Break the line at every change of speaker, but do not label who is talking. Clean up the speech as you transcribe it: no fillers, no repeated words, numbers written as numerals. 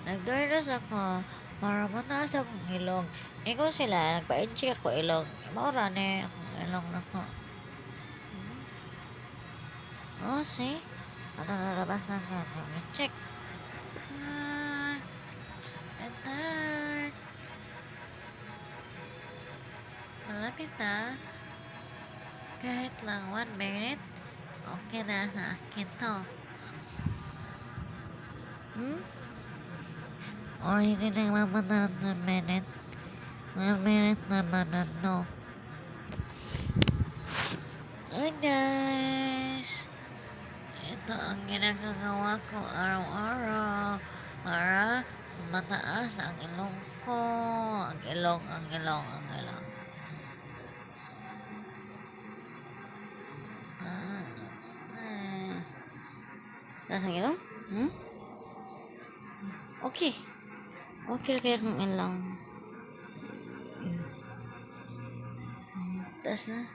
Nagdurdos ako para mataas akong ilong. Ikaw sila, nagpa-check ako ilong. Maura na akong ilong na ko. Oh, see? Ano nalabas na nga? Check. Enter. Malapit na. Kahit lang 1 minute, okay na sa akin to. O hindi na mamadaan ng minute. 1 minute naman ano. Hi guys! Ito ang ginagawa ko araw-araw para mataas ang ilong ko. Ang ilong. Taas ang ilong? Okay. Okay kaya kang ilong. Taas na.